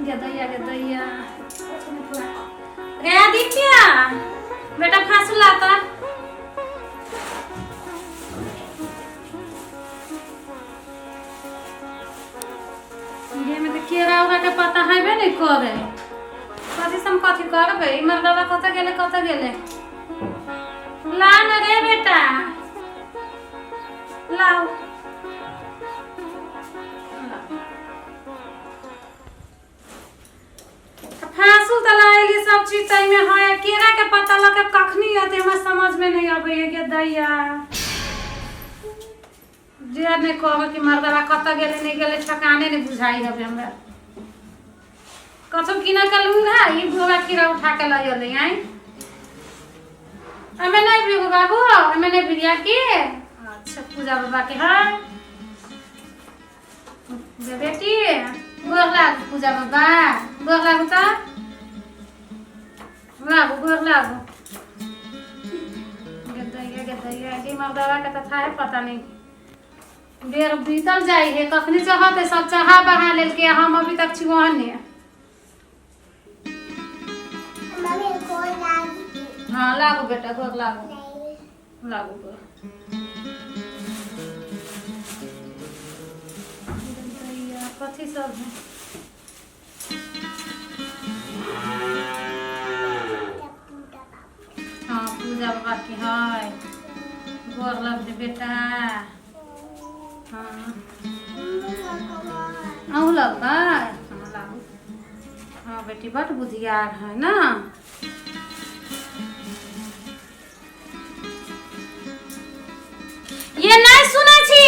गे दैया गे दैया रे आदित्य बेटा फांसू लाता ये में तो केरा उरा के पता हैबे नहीं करे कथी से हम कथी करबे ई मर्दावा कतऽ गेले कतऽ गेले ला न रे बेटा लाओ फांसू तऽ लायली सब चीज ताहिमे है केरा के पता लऽ के कखनी अतै हमरा समझमे नहि अबैया गे दैया जे नहि कहब कि मर्दबा कतऽ गेलै नहि गेलै ठकाने नहि बुझाइ हबे हमरा कथो किना के लूँगा ई बोरा खीरा उठा के लऽ अयलै आँय एहिमे नहि बिगू बाबू एहिमे नहि बिरिया की अच्छा पूजा बाबा के है गे बेटी गोर लागू पूजा बाबा गोर लागू तऽ लागू गोर लागू गे दैया गे दैया गे मर्दवा के तऽ था है पता नहीं बेर बीतल जाइ है कखनी चढ़ते सब चढ़ा बढ़ा लेलकै हम अभी तक छी ओहने मम्मी गोर लागी हाँ लागू बेटा गोर लागू लागू गोर दैया, कथी सब है हाँ पूजा बाबा के है गोर लगतै बेटा हाँ अहूँ लगबै हाँ लागू हाँ बेटी बड बुधियार है ना ये नहीं सुनै छी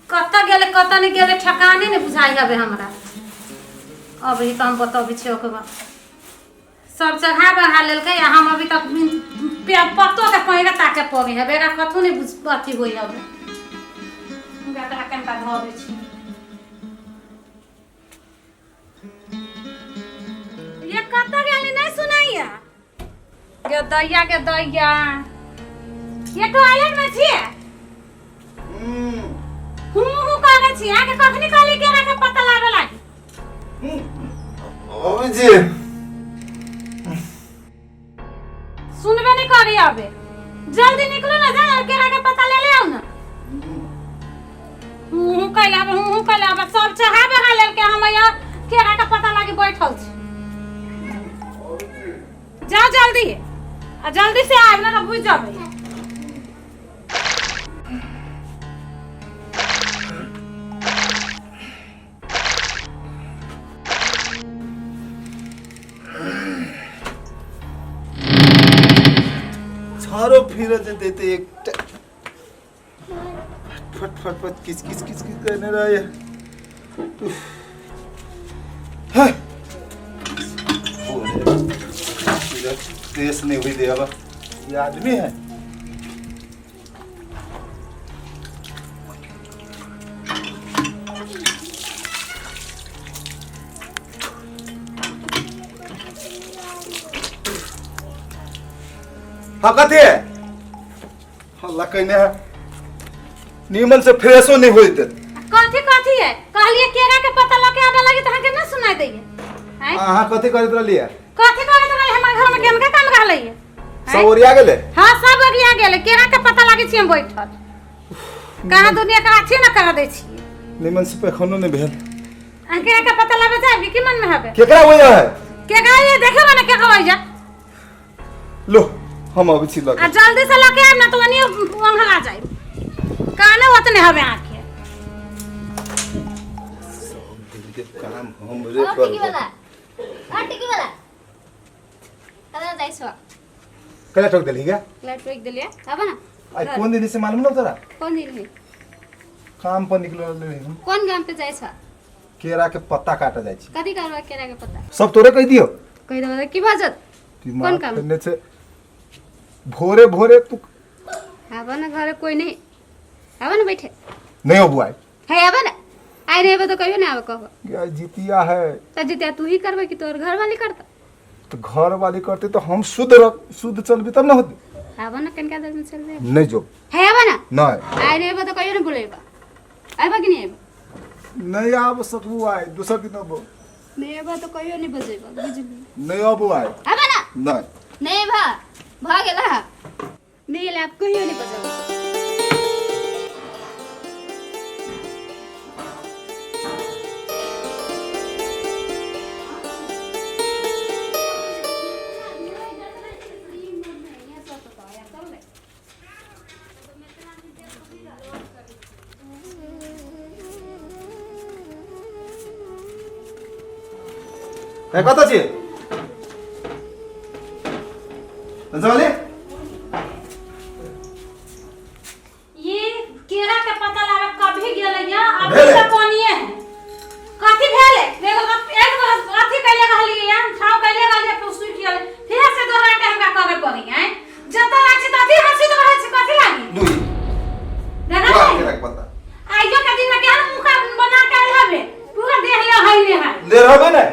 कतऽ गेलै कतऽ नहि गेलै ठेकाने नहि बुझाइ हबे हमरा अभी तऽ हम बतबै छी ओकरा सब चढ़ा बढ़ा लेलकै आ हम अभी तक पत्तो के पैरे ताके पड़े हबे एकरा कथू नहि बुझ अथी होइ हबे एकरा कनिका धऽ दै छी ये कतऽ गेली नहि सुनाइया गे दैया गे दैया ये टॉयलेट में छियै हूँ हूँ करै छी अहाँके कखनी कहली कि अहाँके पता लाबे लागी अबै छी सुनबे नहीं करी अबे जल्दी निकलो ना जा केरा के पता ले ले आओ ना हूँ हूँ कैला आबे हूँ हूँ कैला आबे सब चढ़ा बढ़ा लेलके हम यहाँ केरा के पता लागी बैठल छी जाओ जल्दी आ जल्दी से आबि ना तऽ बुझि जेबै झारो फिर जे देते एक फट फट फट किच किच किच किच करने रहे प्रेस नहीं हुई देवा ये आदमी है हाँ कथी है हल्ला कहने है नीमन से फ्रेशो नहीं होई देत कथी कथी है कहलिए केरा के पता लके आबे लगी त अहाँके ना सुनाई दैये आँय? अहाँ कथी करैत रहलियै कथी करैत रहले हमर घर में केनका काम रहलै है सब ओरिया गेलै हाँ सब ओरिया गेलै केरा के पता लागे छी हम बैठल कहाँ दुनिया के अथी ना कर दै छी नीमन से पैखानो नहीं भेल अहाँ केरा के पता लाबे जाबी की मन में हबे केकरा वजह है केकरा ये देखे ना केकरा वजह लो हम अबै छी लगे आ जल्दी से लके आब ना तो ओनी ओंघला जाए काने ओतने हबे आके दिन के काम हमरे और टिकी करबो वाला और टिकी वाला कदा जाइ छौ कला ठोक देली गे लाइट रोकि देलियै आब ना आई कोन दिन से मालूम ना तोरा कोन दिन है काम पर निकल रहले हम कोन गाम पे जाइ छ केरा के पत्ता काटे जाइ छी कथी करबा केरा के पत्ता सब तोरे कहि दियो कहि देबा की बाजत दिमाग कोन काम? खेने छै भोरे भोरे तू आब ना घरे कोई नहीं आब ना बैठे नहीं अबू आइ है आब ना आइ नहीं आबे तो कहियो ना आबे कहबो ये जितिया है त जितिया तू ही करबे कि तोर घर वाली करता तो घर वाली करते तो हम शुद्ध रह शुद्ध चलबी तब ना होते आब ना कनका देर में चल जाए नहीं जो है आब ना नहीं आइ नहीं आबे तो कहियो ना बोलेबा आबा कि नहीं आबा नहीं आब सकबू आइ दोसर दिन अबो नहीं अबा तो कहियो नहीं बजेबा बुझली। नहीं अबो आए। अबा ना। नहीं। नहीं भा भ गेला। नहीं एला आप कहियो नहीं बजाबो। ए कतऽ छियै रंजवाली? ये केरा के पता लावे कभी गेलै या अभी भेलै? तक कोनिए है। कथी भेलै? एगो एक बार अथी कैले रहलियै या छाव कैले रहलियै फिर सुखि गेलै, फिर से दोहरा के हमरा करे पड़ी हैं। जतऽ लाग छै तथी हँसित रहै छै, कथी लागी? दुई देखा वाह नहीं? केरा के पत्ता आइयो के दिन में केहन मुख बना के आयल हबे, पूरा देह ले हइले है। ले रहबे ने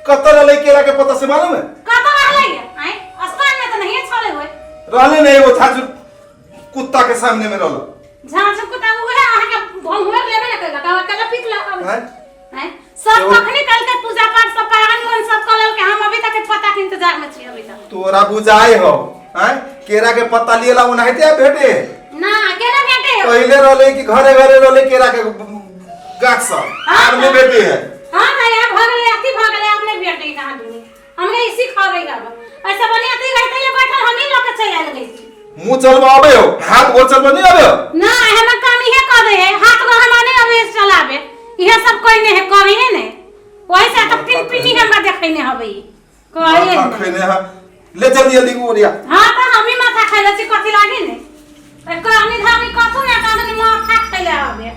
कतऽ रहलै केरा के पत्ता से मालूम है? कतऽ रहलै आँय? स्थान में तऽ नहिए छलै होय। रहले नहीं, एगो झाँझू कुत्ता के सामने में रहलो। झाँझू कुत्ता उहे अहाँके भंगुर लेबे ने कयलक, अहाँ कला पीट लग आँय? आँय? सब एगो- कखनी कल के पूजा पाठ सब पारण उरण सब कऽ लेलकै, हम अभी तक पत्ता के इंतजार में छी अभी तक। तोरा बुझाए हो आँय केरा के पत्ता लिएला ओनाहिते भेटे ना केना भेटे? पहिले रहले कि घरे घरे रहले केरा के गाछ सब, हाँ, आब नहीं भेटे है। हाँ ना यार भऽ गेलै, अथी भऽ गेलै, आब नहि भेटे कहाँ दुनी। हमरे इसी खावे गब ऐसा बनी अथी रहते ये बैठल हम ही लऽ के चलि आयल गई। मुंह चलबा आबे हो, हाथ गोर चलबा नहीं आबे हो? ना हमर काम इहे कह दे है, हाथ गोर हम नहीं अबे चलाबे, इहे सब कोई नहीं है करी है नहीं, वही से तो पिन पिनी हमरा देखै नहीं हबे ई कहे। माथा खैने है, ले जल्दी जल्दी ओरिया। हाँ तो हम ही माथा खैले छी, कथी लागी ने कहनी धामी कथू ने कादनी माथा खैले हबे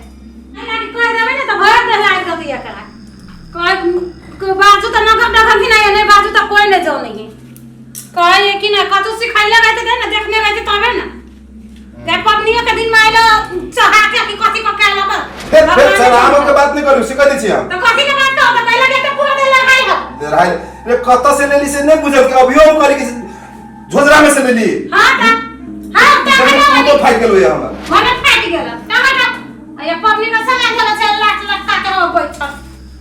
नहीं लागी कह देबे ने तो भर दे लाग देबे एकरा। कह बाजू तो नगर डगर भी नहीं नहीं बाजू तो कोई नहीं जाओ नहीं कहे कि ना कथू सिखैले रहते दे ना देखने रहते तबे ना ते पबनियो के दिन में आइलो चढ़ा के कि कथी को कहला बस। फिर फिर चढ़ाबो के बात नहीं करू, सिखा दै छी हम। तो कथी के बात तो पहले के तो पूरा दे लगाई हो। दे रहा है रे कत से लेली से नहीं बुझल कि अभियो हम करे कि झोजरा में से लेली। हां त हां त तू तो फाइट गेलो ये हमरा घरे फाटि गेल टमाटर आ पबनी के सला गेल छै लाट लटका के हम बैठल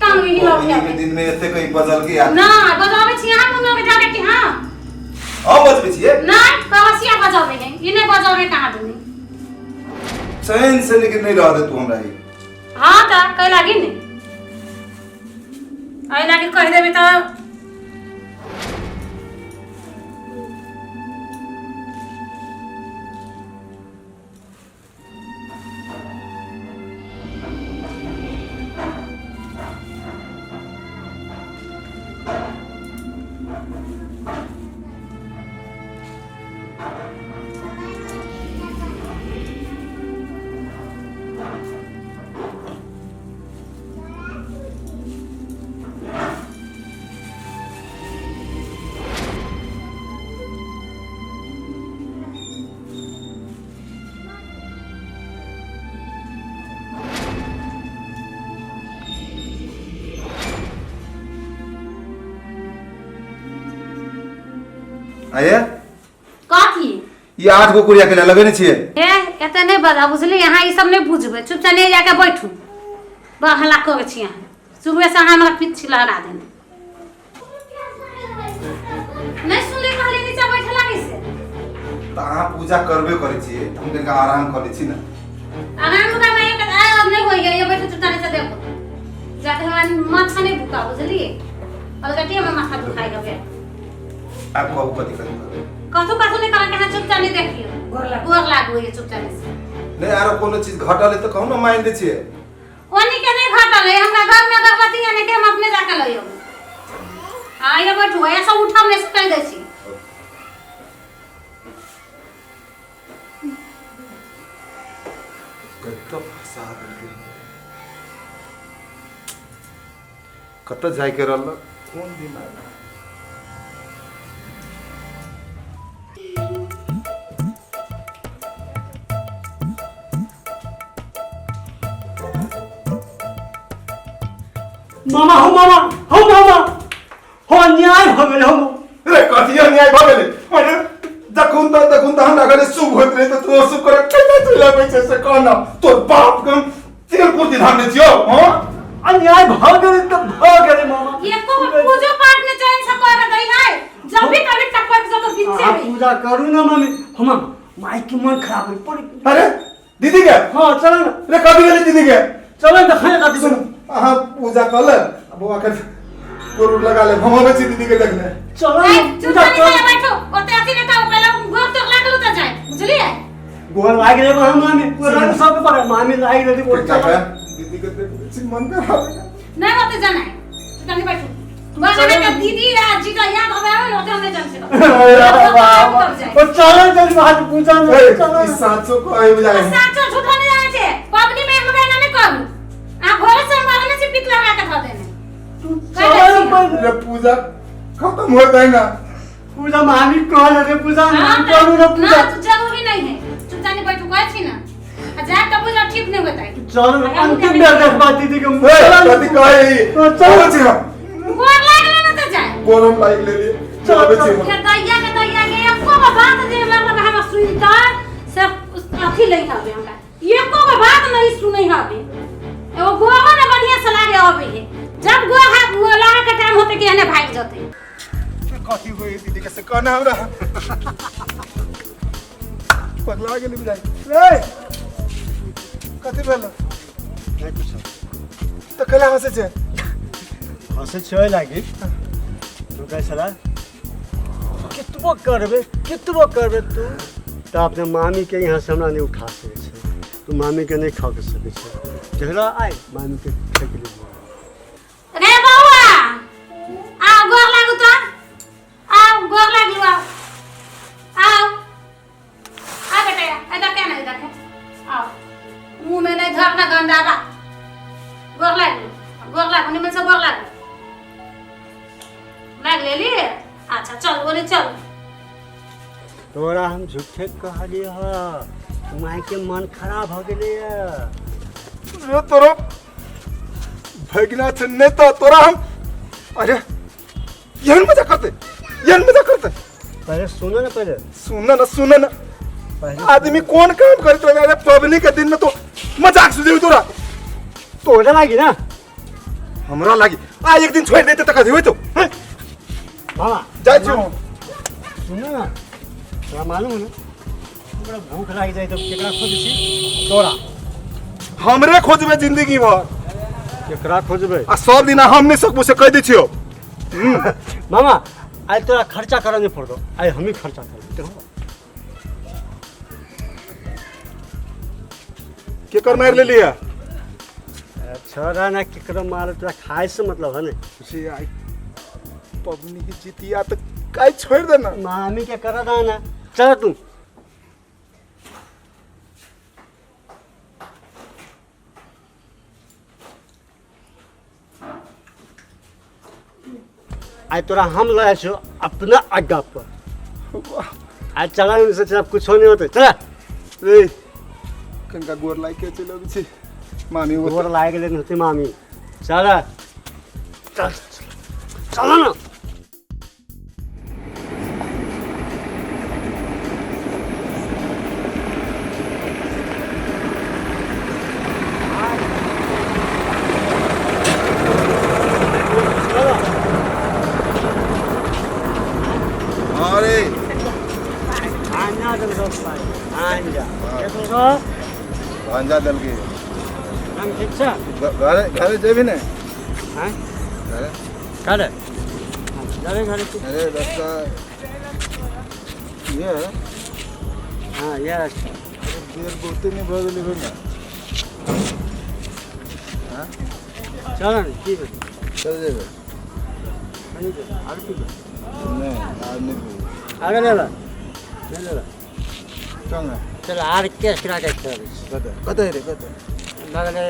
टांग ही लग पबनी के दिन में एते कहीं बजल के यार ना बजाबै छी अहाँ मुँह में जाके कि हां हम बजबै छियै ना पड़ोसिया बजाबै है ई नहीं बजाबै कहाँ दुनी चैन से लेकिन नहीं रह दे तू हमरा ई। हां त कै लागी ने एहि लागी कहि देबै तऽ आये कथी ई 8 गो कुड़िया के लगेने छियै। ए एते नहीं बजा बुझली, यहाँ ई सब नहीं बुझबै, चुपचाप नहीं जाके बैठू, बड़ हल्ला करै छी अहाँ सुबह से, अहाँ हमरा पीछे लगा देने नहीं सुनले कहली नीचा बैठे लागी से। तऽ अहाँ पूजा करबे करै छियै तऽ हम कनिका आराम कऽ लै छी ने। आराम का मैं एक अब नहीं होई ये बैठे चुपचाप नीचा देखो जाके, हमरा माथा नहीं दुखा बुझलिए, अलगटी हमर माथा दुखाई गबे। आब कहू कथी कथी करबै? कथू कथू नहीं करे के, अहाँ चुपचाप नहीं देखियो, गोर लागू ये चुपचाप से। नहि आरो कोनो चीज घटल है तऽ कहू ने, मान दै छियै। ओनी के नहीं घटल है, हमरा घर में अगरबत्ती आने के हम अपने जाके लइयो। आ ये बैठू ऐसा उठम नहीं से कह दै छी। कतऽ फंसा देलकै, कतऽ जायके रहल, कोन दिमाग। मामा हो मामा हो मामा हो, अन्याय भऽ गेल हो। रे कथी अन्याय भऽ गेलै? अरे जखन तऽ तखन तऽ हमरा घरे शुभ होइत रहै तऽ तू अशुभ करे केना चलि आबै छै से कह न, तोर बाप के हम तेल कुर्ती धारने छियौ। हँ अन्याय भऽ गेलै तऽ भऽ गेलै मामा। एको बीचे अहाँ में। पूजा करू ना मामी। हम माई के मन खराब होई पड़ी। अरे दीदी के? हाँ, चलो ना। रे, कथी भेलै दीदी के? चलो ना, देखै कथी। सुन, अहाँ पूजा कऽ ले आ बौआ के गोर लगा ले, हम अबै छी दीदी के देखने। चलो ए, ना, चुप पूजा करी कर। पहिले बैठो, ओते अथी नहि कहू, पहिले गोर तोर लागलू तऽ जाय, बुझलियै? गोर लागि लेबै हम मामी, गोर लागि सब पर मामी लागि लेती गोर। ठीक है, दीदी के देखै छी, मन खराब। नहि ओते जाना है, तनी बैठू। गोर लगा के दीदी आ जीजा याद होबे आवे ने, ओते हम नहि जान सकब। तब जाय। ओ चलो जल्दी बात पूजा ना। ए, चलो ई साँचो कहै बुझाइ है। साचो झूठो नहि जानै छै। पबनी में हमरा एना नहि कहू। अहाँ भोरे से हम लगने छी पिक लगा के धऽ देने। तू चलो ना पहिले। रे, पूजा खत्म होता है ना? पूजा मामी कहल रे, पूजा हाँ, करू ना पूजा। ना, जरूरी नहीं है। चुपचाप बैठू कहै छी ना। आ जाय तऽ पूजा ठीक नहि होतै। चलो, अंतिम बेर देखबा दीदी के। ए, चलो। कथी कहै ई? ओ, चल। अबै छी हम। गोर लागल ने तऽ जाय। गोर हम लागि लेलियै। चल, अबै छी चल। हम। के दैया के दैया के एको गो बात जे मतलब हमरा सुनतै से अथी लै हवे, हमरा एको गो बात नहीं सुनै हवे। एगो गोरो ने बढ़िया से लागे अबै है, जब गोर हाथ लागे के टाइम होते कि एने भागि जतै। कथी होई दीदी के से कहना, हमरा पगला गेली बुझाइ। रे, कथी भेल? नहि कुछो। तऽ कैला हँसै छै? हँसै छियै लागि तू कहै छला कितबो करबे, कितबो करबे तू तऽ अपने मामी के यहाँ से हमरा नहि उठा सकै छै। तू मामी के नहि ठक सकै छै। देखला, आइ मामी के ठकि लेलियै। रे बौआ, आओ, गोर लागू तऽ आओ, गोर लागलू, आओ आओ आ बेटा, आ देखे ना, देखे, आओ। मुंह में नहीं धर ना गंदा बा। गोर लागू, गोर लागू, निमन से गोर लागू। लाग लेली? अच्छा चल, बोले चल। तोरा हम झूठे कहलियै ह, माय के मन खराब हो गेलैए। रे, तोरो भगना छै नहि तऽ तोरा हम, अरे एहन मजा करते, एहन मजा करते। पहिले सुनो ने पहिले। सुन ना, सुन ना। पहिले आदमी कोन काम करैत रहे? अरे, पबनी के दिन में तो मजाक सुझेबी तोरा? तोरा लागि ना। हमरा लागी आ एक दिन छोड़ि देते तऽ कथी होइतौ, हैं? मामा। जाइ छी हम। सुनो ना, तोरा मालूम है ना, हमरा भूख लागि जाइ तऽ केकरा खोजै छी? तोरा। हमरे खोजबे जिंदगी भर? केकरा खोजबै? आ सब दिन हम नहि सकबो से कहि दै छियौ। मामा, आइ तोरा खर्चा करऽ नहि पड़तौ, आइ हमही खर्चा करबै, देखो। केकर मारि लेलियै? छोड़ा ना, केकरो मार, तोरा खाए से मतलब है ने। से आइ पबनी के जितिया तऽ काल्हि छोड़ि दे ना। मामी के कर ना, चल तू। आइ तोरा हम लऽ छियौ अपना अड्डा पर। आइ चला से चला, कुछो नहीं होते, चला। रे, कनिका गोर लागि के चलि अबै छी मामी ओतऽ। गोर लागि गेलै होते मामी, चल चल चल ना। अरे। भान्जा देलकौ पाइ, भान्जा के देलकौ? भांजा देलकै। नाम ठीक छ? घरे घरे जेबही ने? हाँ। घरे। घरे जाबे, घरे तू। अरे, रास्ता ये हाँ, ये रास्ता। देर बहुते नहि भऽ गेलै ने? चल ने, की भेल? चल जेबै। कनी देर आर की भेल? नहि, आब नहि भेल। आगे ले ला, ले ले ला। चल ने। चल, आर के के खेलै छी। कतऽ कतऽ रे, कतऽ? बगले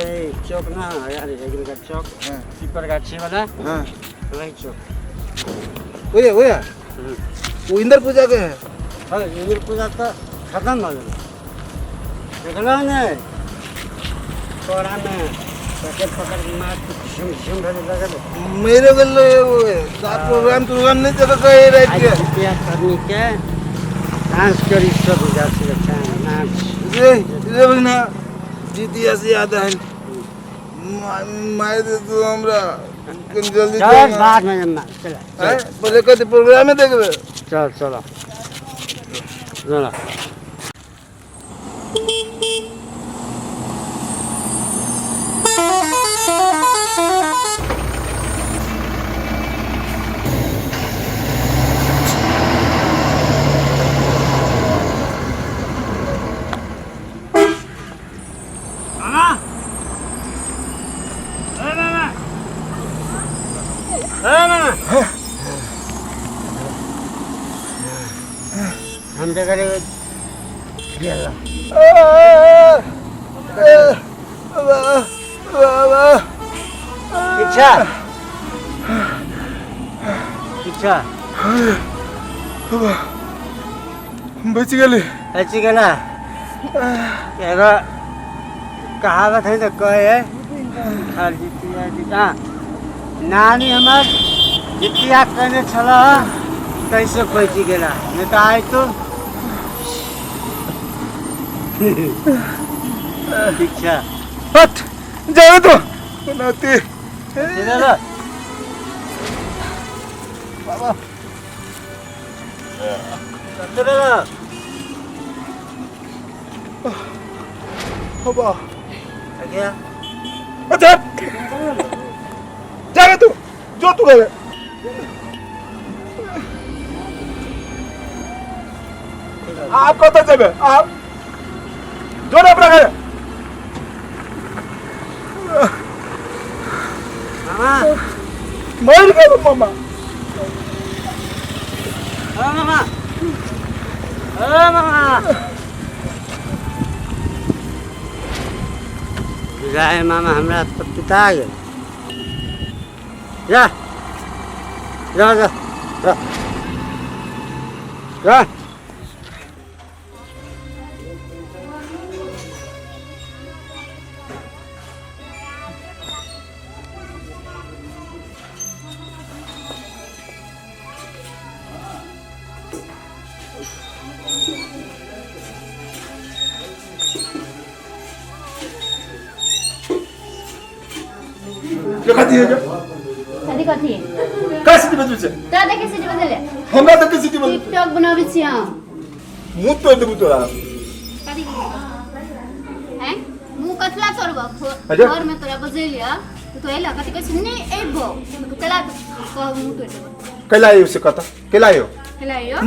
चौक ना यार, एक चौक। पीपर गाछी वाला। वही चौक। ओए ओए, वो इंद्र पूजा के है। हाँ, इंद्र पूजा तो खत्म हो गेलै, देखलहो ने? तोरा में पकड़ पकड़ के मार के झुम झुम भेल लगल। मेरे गेल वो सात प्रोग्राम प्रोग्राम नहीं चल रहा रात आइ के। जितिया करनी के डांस करी सब जा छै नाच। रे रे बहिना, जितिया से याद आयल, मार दे तू हमरा, कनि जल्दी चल। चल ना। बाद में जमा, चल। हैं? पहिले कथी प्रोग्रामे देखबै? चल चल। ना। मामा, ए मामा, ए मामा, हम तो करे गेला। ठीक छ, ठीक छ। बचि गेली। बचि गेला। एगो कहावत है तो कहे है जितिया जितिया नानी हमर जितिया कहने छल कैसे बचि गेला, नहीं तो आइ तो ठीक छ। हट जाए तो नाती। बाबा कते बेला बाबा क्या? अच्छा जा तू, जो तू करे। आप कत जेबे? आप जो ना अपना घरे। मामा मर गेल मामा। ओ मामा, ओ मामा, जाए मामा हमरा तो पिता गेल। जा जा जा जा जा। कथी है? कथी कथी? का सिटी बजबै छै? तोरा देखे सिटी बजले? हमरा देखे सिटी बजले? टिकटॉक बनाबै छी हम। मुंह तोड़ देबू तोरा। कथी हैं? मुंह कथला तोड़बो? घर में तोरा बजैलिया तो एला कथी कहै छै नै एबो कला कह मुंह तोड़ देबो। कैला आयो से कत? कैला आयो? कैला आयो?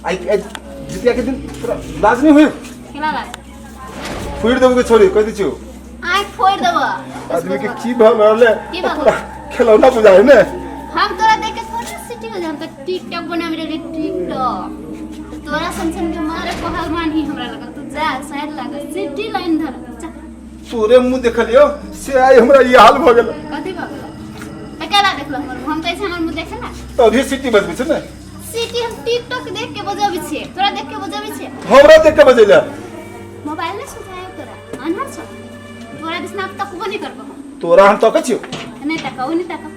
आई आई जितिया के दिन तोरा लाज नहीं होय? केना लाज? फोड़ देबो के छोरी कह दै छियौ। आँख फोड़ देबो। आदमी के की भऽ रहले? की भऽ? खेलौना बुझाय ने। हम तोरा देख के थोड़ी सिटी हो, हम तो टिकटॉक बनाबे रहली टिकटॉक। तोरा सन के मारे पहलवान ही हमरा लगल। तू जा शायद लागल सिटी लाइन धर जा। तोरे मुंह देखलियो से आई हमरा ई हाल भ गेल। कथी भ गेल? त केना देखलो हमर? हम त ऐसे हमर मुंह देखला त अभी सिटी बजबै छै ने। सिटी हम टिकटॉक देख के बजबै छियै, तोरा देख के बजबै छियै। हमरा देख के बजैला? मोबाइल ने सुझायो तोरा, अनहर छ। तोरा दिसना तकबो नहीं करबो। तोरा हम तकै छियौ? नहीं तका, ओ नहीं तका,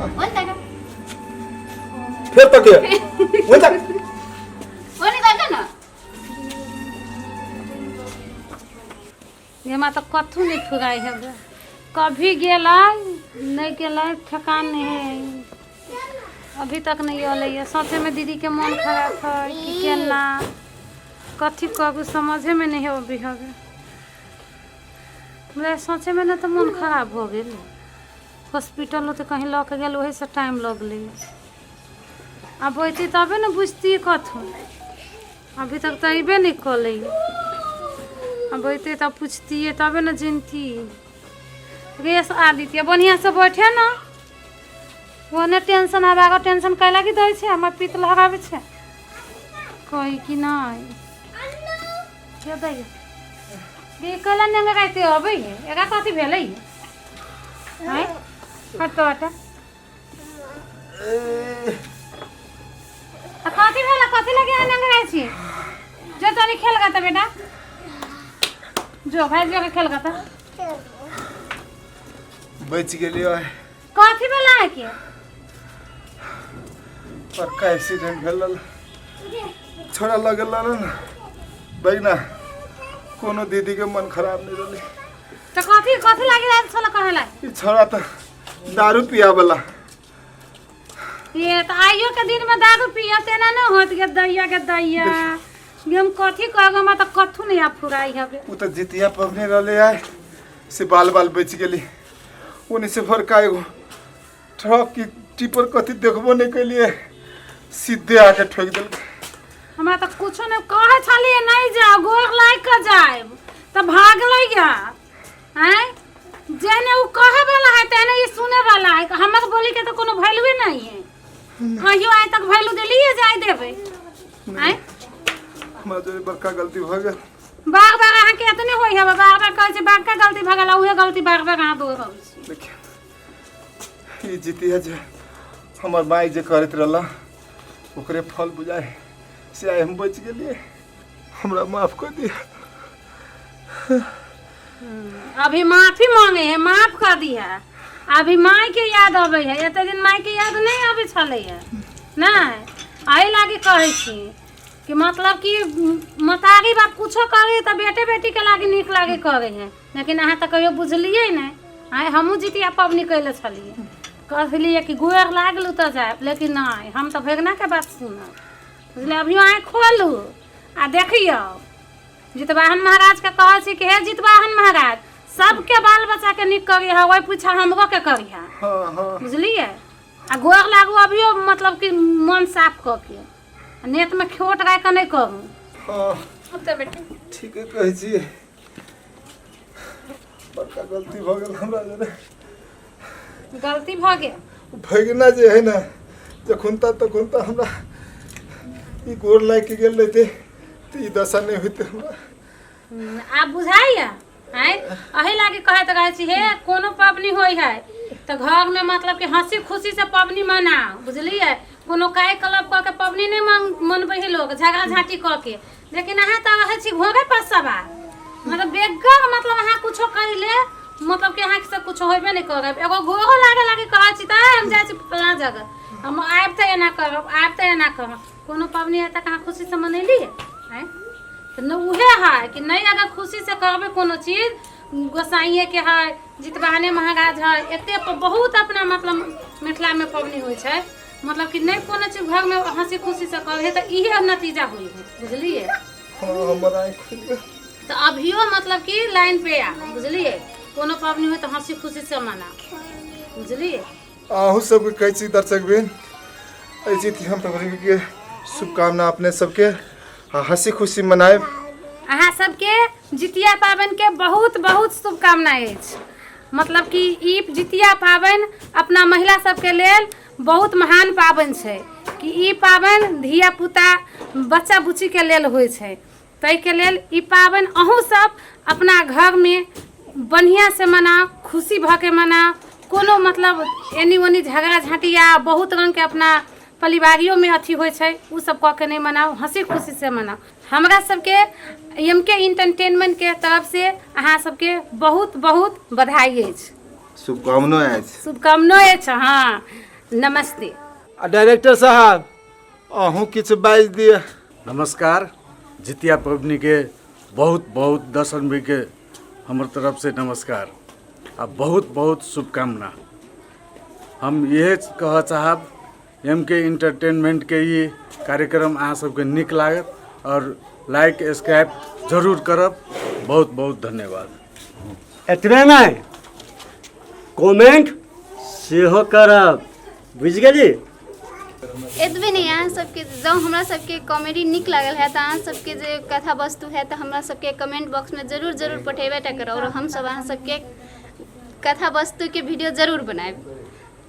ओ तका। फेर तके ओ तक ओ नहीं तका ना। ये मा तो कथू नहीं फुराई है, कभी गेला नहीं गेला, थकान नहीं है, अभी तक नहीं अलै है। सोचे में दीदी के मन खराब है कि केना कथी करू समझे में नहीं अभी हवे। हमरा सोचे में ना तो मन खराब हो गेल। हॉस्पिटल तो कहीं लऽ के गेल वही से टाइम लगलै। अब अयती तबे ने बुझती कथू, अभी तक तो अयबे नहीं कलै। अब अयते तब पूछतियै तबे ने जनती। रेस आदित्य बढ़िया से बैठे ना, ओने टेंशन आब आगे टेंशन कै लागी दै छै, हमर पित्त लगाबै छै कही कि नहीं। के दै गे कैला नेंगे राते अबै है, एकरा कथी भेलै है? हट तो हट। आ कथी भेलै? कथी लगे नेंगे राइ छी? जो तनी खेल गा त बेटा, जो भाई जो के खेल गा त। बचि गेलियो। कथी भेलै के? पक्का एक्सीडेंट भेल, छोड़ा लगल ना बैगना। कोनो दीदी के मन खराब नहीं रहले। तो कथी कथी लागि रहल छल कहेला? ई छोड़ा त दारू पिया वाला। ये त आइयो के दिन में दारू पिया तेना न होत के दैया के दैया। ये हम कथी कहब, हमरा तऽ कथू नहीं आब फुराई हवे। ओ तऽ जितिया पबनी रहले आय से बाल बाल बचि गेली। ओने से भरका एगो ट्रक की टिपर कथी देखबो नहीं कैलिए, सीधे आके ठोक देलकै। हमरा तऽ कुछो नहीं कहे छलिए, नहीं जाओ गोर लाग के जाएब तऽ भागलै या। आँय जेने उ कहे वाला है तेने ई सुने वाला है। हमर बोली के तो कोनो वैल्यूए नहीं है। कहियो आइ तक वैल्यू देलिए जाय देबै। आँय हमरा जोरे बड़का गलती भऽ गेल। बार बार अहाँके एतने होइ है, बार बार कहै छै बड़का गलती भऽ गेल, उहे गलती बार बार अहाँ दोहराबै छी। देखियौ ई जितिया जे हमर माय जे करैत रहला ओकरे फल बुझाय से आइ हम बचि गेलियै। हमरा माफ कर दिया। अभी माफी मांगे है, माफ कर दिया। अभी माय के याद अबै है, एते दिन माय के याद नहीं अबै छलै है नहीं। एहि लागी कहै छी कि मतलब कि मतारी बाप कुछो करे तऽ बेटे बेटी के लागी नीक लागे करे है, लेकिन अहाँ तऽ कहियो बुझलियै नहि। आइ हमहूँ जितिया पबनी कैले छलियै, कहलियै कि गोर लागलू तऽ जायब, लेकिन नहि, हम तऽ भगना के बात सुनब बुझलियै। अभियो आँखि खोलू आ देखियौ जितवाहन महाराज के कहै छी कि हे जितवाहन महाराज, सबके बाल बच्चा के नीक करिहा, ओहि पीछा हमरो के करिहा। हाँ, हाँ। बुझलियै? आ गोर लागू अभियो मतलब कि मन साफ कऽ के, आ नेत में खोट राखि कऽ नहि करू। हाँ। तऽ बेटी। ठीके कहै छी, बड़का गलती भऽ गेल हमरा जरे। गलती भऽ गेल। भगिना जे है ने जखुनता तखुनता हमरा ई गोर लागि के गेल रहिते तऽ ई दशा नहि होइते हमरा। आब बुझाइया? आँय एहि लागी कहैत रहै छी, हे कोनो पबनी होइ है तऽ घरमे मतलब कि हंसी खुशी से पबनी मनाउ, बुझलियै? कोनो काय क्लब कऽ के पबनी नहि मनबै है लोग, झगड़ा झाँटी कऽ के। लेकिन अहाँ तऽ रहै छी घोड़े पर सवार, मतलब बेगर मतलब अहाँ कुछो कहिले मतलब कि अहाँके से कुछो होबे नहि करब। एगो गोरो लागे लागे कहै छी तऽ हम जाइ छी फलाँ जगह, हम आबि तऽ एना करब, आबि तऽ एना करब। कोनो पबनी आइ तक अहाँ खुशी से मनेलियै? आँय तऽ नहि उहे है कि नहि, अगर खुशी से करबै कोनो चीज, गोसाइए के है, जितवाहने महाराज है, एते बहुत अपना मतलब मिथिला में पबनी होइ छै, मतलब कि नहि कोनो चीज घर में हंसी खुशी से करे तऽ इहे नतीजा होइ है, बुझलियै? हाँ, हमर आँखि खुलि गेल। तऽ अभियो मतलब कि लाइन पे आ, बुझलियै? कोनो पबनी होइ तऽ हंसी खुशी से मना, बुझलियै? अहूँ सबके कहै छी दर्शक बहिन, एहि जितिया पबनीके शुभकामना अपने सबके, आ हंसी खुशी मनायब। अहाँ सबके जितिया पाबनिके बहुत बहुत शुभकामना अछि। मतलब कि ई जितिया पाबनि अपना महिला सबके लेल बहुत महान पाबनि छै, कि ई पाबनि धिया पुता बच्चा बुच्चीके लेल होइ छै, ताहिके लेल ई पाबनि अहूँ सब अपना घरमे बढ़िआँ से मनाउ, खुशी भऽ के मनाउ। कोनो मतलब एनी ओनी झगड़ा झाँटी या बहुत रङ्गके अपना परिवारियोमे अथी होइ छै, ओ सब कऽ के नहि मनाउ, हँसी खुशी से मनाउ। हमरा सबके एम के इंटरटेनमेंट के तरफ से अहाँ सबके बहुत बहुत बधाई अछि, शुभकामनो अछि, शुभकामनो अछि। हाँ, नमस्ते। आ डायरेक्टर साहब अहूँ किछु बाजि दिअ। नमस्कार, जितिया पबनी के बहुत बहुत दर्शन के हमर तरफ से नमस्कार आ बहुत बहुत शुभकामना। हम इहे कह चाहब एम के इंटरटेनमेंट के ई कार्यक्रम अहाँ सबके नीक लागत और लाइक सब्सक्राइब जरूर करब। बहुत बहुत धन्यवाद। एतबे नहि, कमेंट सेहो करब, बुझि गेली? एतबे नहि, अहाँ सबके जँ हमरा सबके कॉमेडी नीक लागल है तऽ अहाँ सबके जे कथा वस्तु है तऽ हमरा सबके कमेंट बॉक्समे जरूर जरूर पठेबे टा करब और हमसब अहाँ सबके कथा वस्तुके वीडियो जरूर बनायब।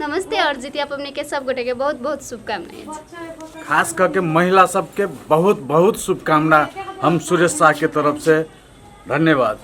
नमस्ते और जितिया पबनी के सब गोटे के बहुत बहुत शुभकामना अछि। खास करके महिला सबके बहुत बहुत शुभकामना हम सुरेश शाह के तरफ से। धन्यवाद।